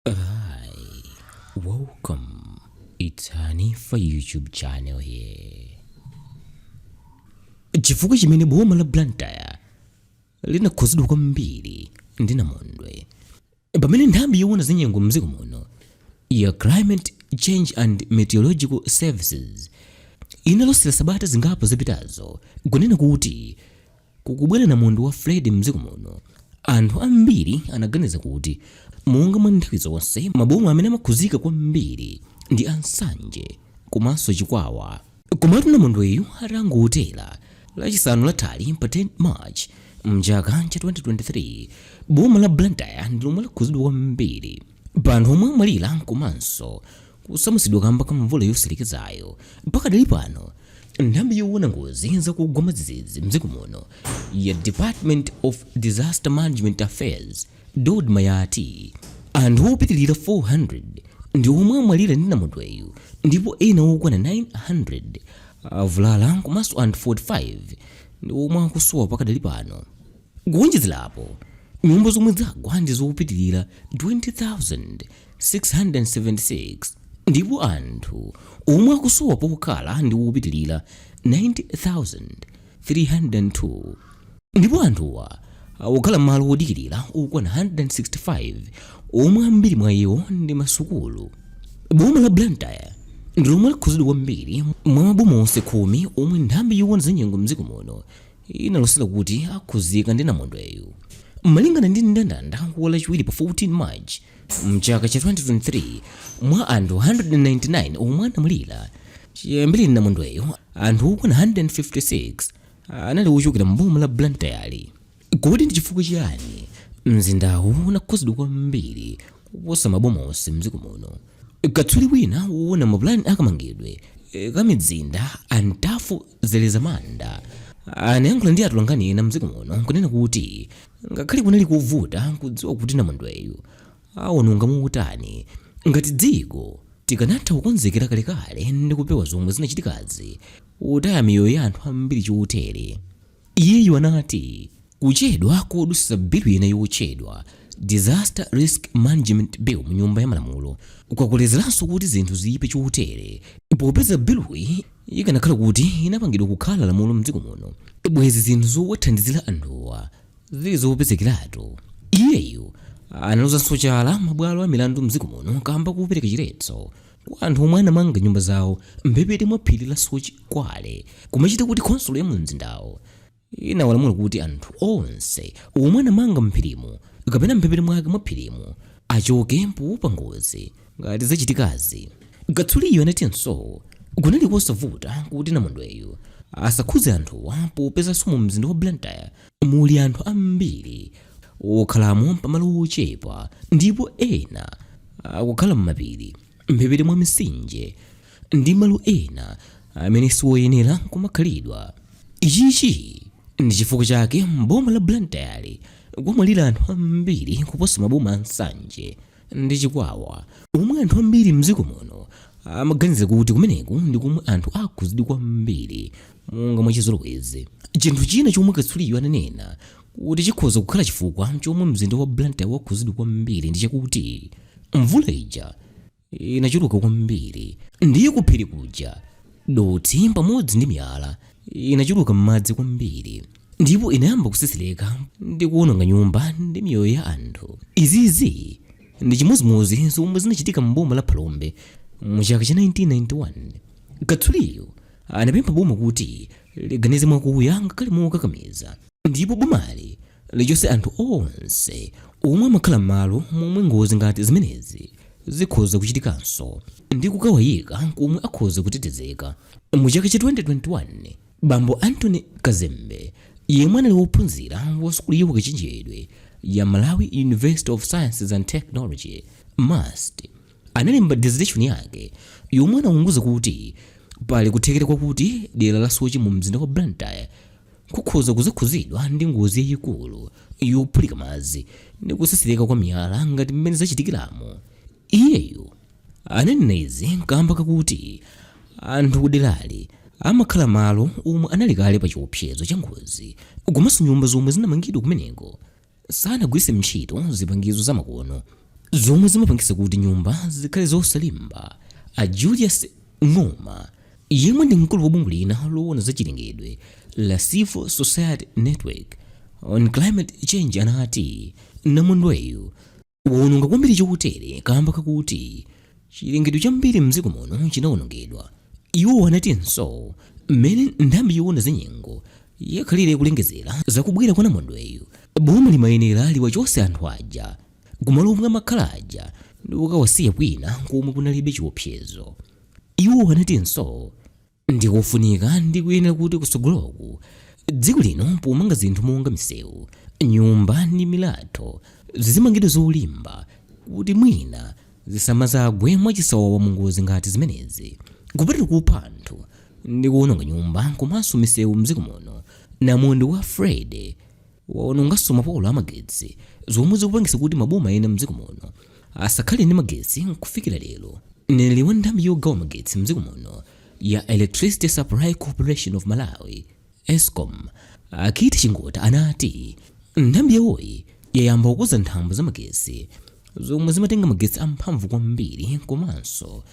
Hi, welcome. It's Hanifa YouTube channel here. Chifukwa chimene boma la Blantyre linakhuzidwa kwambiri ndi namondwe, pamene nthambi yoona za nyengo mdziko muno ya Climate Change and Meteorological Services inalosera sabata zingapo zapitazo kunena kuti kukubwera namondwe wa Freddy mdziko muno, anthu ambiri anaganiza kuti monga mwa nthawi zonse maboma amene amakhuzika kwambiri ndi a Nsanje komanso Chikwawa. Komatu namondweyu atangotera Lachisanu lathali pa 10 March mchaka cha 2023, boma la Blantyre ndi lomwe lakhuzidwa kwambiri pa anthu omwe amwalira komanso kusamutsidwa kamba ka mvula yosalekezayo. Pakadali pano, nthambi yowona ngozi zakugwa mwadzidzidzi mdziko muno ya Department of Disaster Management Affairs, DoDMA, yati anthu opitilira 400 ndi omwe amwalira ndi namondweyu ndipo ena okwana 900 avulala komanso anthu 45 ndi omwe akusowa pakadali pano. Kuwonjezerapo, nyumba zomwe zagwa ndi zopitilira 20,676 ndipo anthu omwe akusowa pokhala ndi opitilira 90,302 ndipo anthuwa akukhala m'malo odikilira okwana 165 omwe ambiri mwa iwo ndi masukulu. Boma la Blantyre ndi lomwe lakhuzidwa kwambiri mwa maboma onse 10 omwe nthambi yoona za nyengo mdziko muno inalosera kuti akhuzika ndi namondweyu. Malingana ndi mndandanda wa Lachiwiri pa 14 March mchaka cha 2023, mwa anthu 199 omwe anamwalira chiyambireni namondweyo, anthu okwana 156 anali ochokera m'boma la Blantyre. Kodi ndi chifukwa chiyani mzindawu unakhuzidwa kwambiri kuposa maboma onse mdziko muno? Katswiri wina woona mapulani akamangidwe ka mizinda, a Ntafu Zelezamanda, anayankhula ndi atolankhani ena mdziko muno kunena kuti ngakhale kunali kovuta kudziwa kuti namondweyu awononga motani, ngati dziko tikanatha kukonzekera kalekale ndi kupewa zomwe zinachitikazi, kutaya miyoyo ya anthu ambiri chotere. Iyeyu anati kuchedwa kodusitsa bilu ina yotchedwa Disaster Risk Management Bill mu Nyumba ya Malamulo kwakolezeranso kuti zinthu ziyipe chotere, popeza biluyi ikanakhala kuti inapangidwa kukhala lamulo mdziko muno, bwezi zinthu zowathandizira anthuwa zili zopezekeratu. Iyeyu analozanso chala mabwalo a milandu mdziko muno kamba kopereka chiletso kwa anthu omwe anamanga nyumba zawo mphepete mwa phiri la Soche Kwale, kumachita kuti khonsolo ya mumzindawo inawalamula kuti anthu onse omwe anamanga m'phirimu kapena mphepete mwake mwa phirimu achoke poopa ngozi ngati zachitikazi. Katswiriyu anatinso kunali kosavuta kuti namondweyu asakhudze anthuwa popezanso mu mzinda wa Blantyre muli anthu ambiri okhalamo pamalo ochepa ndipo ena akukhala m'mapiri, mphepete mwa mitsinje ndi malo ena amene siwoyenera kumakhalidwa. Ichichi ndi chifukwa chake m'boma la Blantyre kwamwalira anthu ambiri kuposa maboma a Nsanje ndi Chikwawa, omwe anthu ambiri mdziko muno amaganiza kuti kumeneku ndi komwe anthu akhuzidwa kwambiri monga mwachizolowezi. Chinthu china chomwe katswiriyu ananena kuti chikhoza kukhala chifukwa chomwe mzinda wa Blantyre wakhuzidwa kwambiri ndi chakuti mvula ija inachuluka kwambiri ndiye kuphiri kuja dothi pamodzi ndi miyala inachuluka m'madzi kwambiri ndipo inayamba kusesereka ndi kuwononga nyumba ndi miyoyo ya anthu. Izizi ndi chimodzimodzi zomwe zinachitika m'boma la Phalombe mu chaka cha 1991. Katswiriyu anapempha boma kuti liganize mwakuya ngakhale mokakamiza ndipo bomali lichotse anthu onse omwe amakhala m'malo momwe ngozi ngati zimenezi zikhoza kuchitikanso ndi kukawayika komwe akhoza kutetezeka. Mu chaka cha 2021, bambo Anthony Kazembe, yemwe anali wophunzira wa sukulu ya ukachenjedwe ya Malawi University of Sciences and Technology, MUST, analemba dissertation yake yomwe anaunguza kuti pali kuthekera kwakuti dera la Soche mu mzinda wa Blantyre kukhoza kuzakhuzidwa ndi ngozi yayikulu yophulika madzi ndi kusesereka kwa miyala ngati mmene zachitikiramo. Iyeyu ananena izi kamba kakuti anthu kuderali amakhala malo omwe anali kale pa chiopsezo cha ngozi komanso nyumba zomwe zinamangidwa kumeneko sanagwiritse ntchito zipangizo zamakono. Zomwe zimapangitsa kuti nyumba zikhale zosalimba. A Julius Ng'oma, yemwe ndi mkulu wa bungwe lina loona za chilengedwe la Civil Society Network on Climate Change, anati namondweyu waononga kwambiri chotere kamba kakuti chilengedwe chambiri mdziko muno chinawonongedwa. Iwo anatinso mmene nthambi yoona za nyengo yakhalira ikulengezera zakubwera kwa namondweyu, boma limayenera liwachotse anthu aja kumalo omwe amakhala aja ndi kukawasiya kwina komwe kunalibe chiopsezo. Iwo anatinso ndikofunika ndi kuyenera kuti kutsogoloku dziko lino pomanga zinthu monga misewu, nyumba ndi milatho zizimangidwa zolimba kuti mwina zisamazagwe mwachisawawa mu ngozi ngati zimenezi. Kupatula kupha anthu ndi kuononga nyumba komanso misewu mdziko muno, namondwe wa Freddy waononganso mapolo amagetsi zomwe zikupangitsa kuti maboma ena mdziko muno asakhale ndi magetsi kufikira lero. Mneneri wa nthambi yogawa magetsi mdziko muno ya Electricity Supply Corporation of Malawi, Escom, a Keith Chingota anati nthambi yawoyi yayamba kukonza nthambo za magetsi zomwe zimatenga magetsi amphamvu kwambiri komanso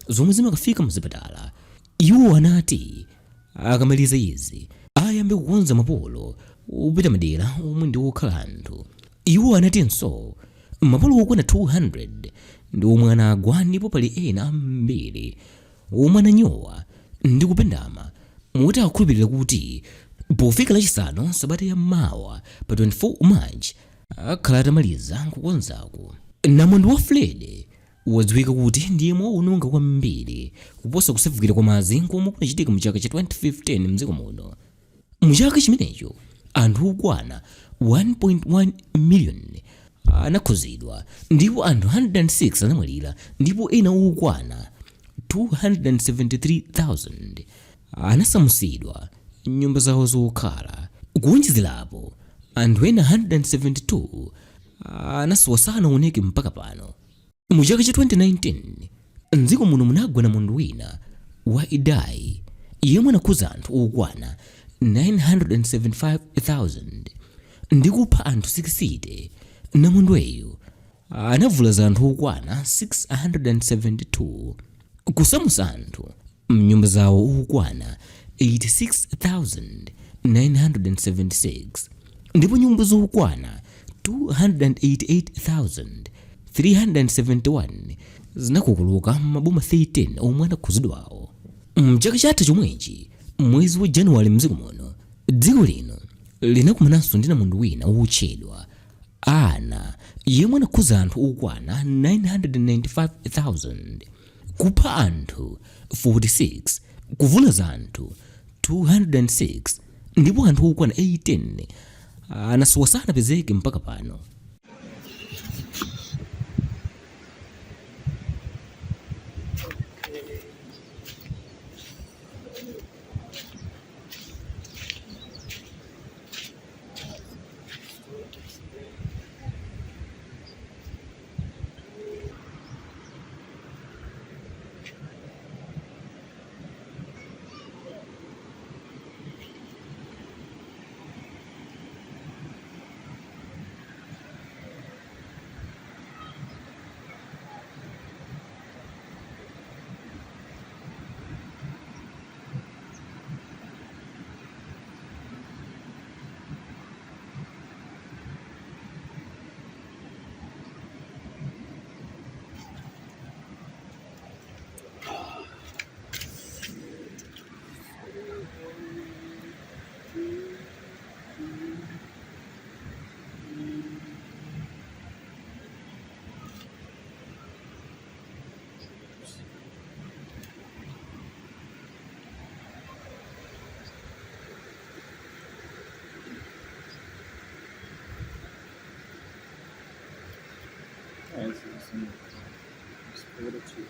zomwe zimakafika muzipatala. Iwo anati akamaliza izi ayambe kukonza mapolo opita madera omwe ndi okhala anthu. Iwo anatinso mapolo okwana 200 ndi omwe anagwa ndipo pali ena ambiri omwe ananyowa ndi kupendama moti akukhulupirira kuti pofika Lachisanu sabata ya mawa pa 24 March akhala atamaliza kukonzaku. Namondwe wa Freddy wadziwika kuti ndi yemwe waononga kwambiri kuposa kusefukira kwa madzi komwe kunachitika mu chaka cha 2015 mdziko muno. Mu chaka chimenecho anthu okwana 1.1 million anakhuzidwa ndipo anthu 106 anamwalira ndipo ena okwana 273,000 anasamutsidwa m'nyumba zawo zokhala. Kuwonjezera apo, anthu ena 172 anasowa sanaoneke mpaka pano. Mu chaka cha 2019, m'dziko muno munagwa namondwe wina wa Idai yemwe anakhuza anthu okwana 975,000 ndi kupha anthu 60. Namondweyu anavulaza anthu okwana 672, kusamutsa anthu m'nyumba zawo okwana 86,976 ndipo nyumba zokwana 288,371 zinakokoloka m'maboma 13 omwe anakhuzidwawo. Mchaka chatha chomwechi, mwezi wa Januwale mdziko muno, dziko lino linakumananso ndi namondwe wina wotchedwa Ana yemwe anakhuza anthu okwana 995,000, kupha anthu 46, kuvulaza anthu 206 ndipo anthu okwana 18 anasowa sanapezeke mpaka pano. Yes, it's 42.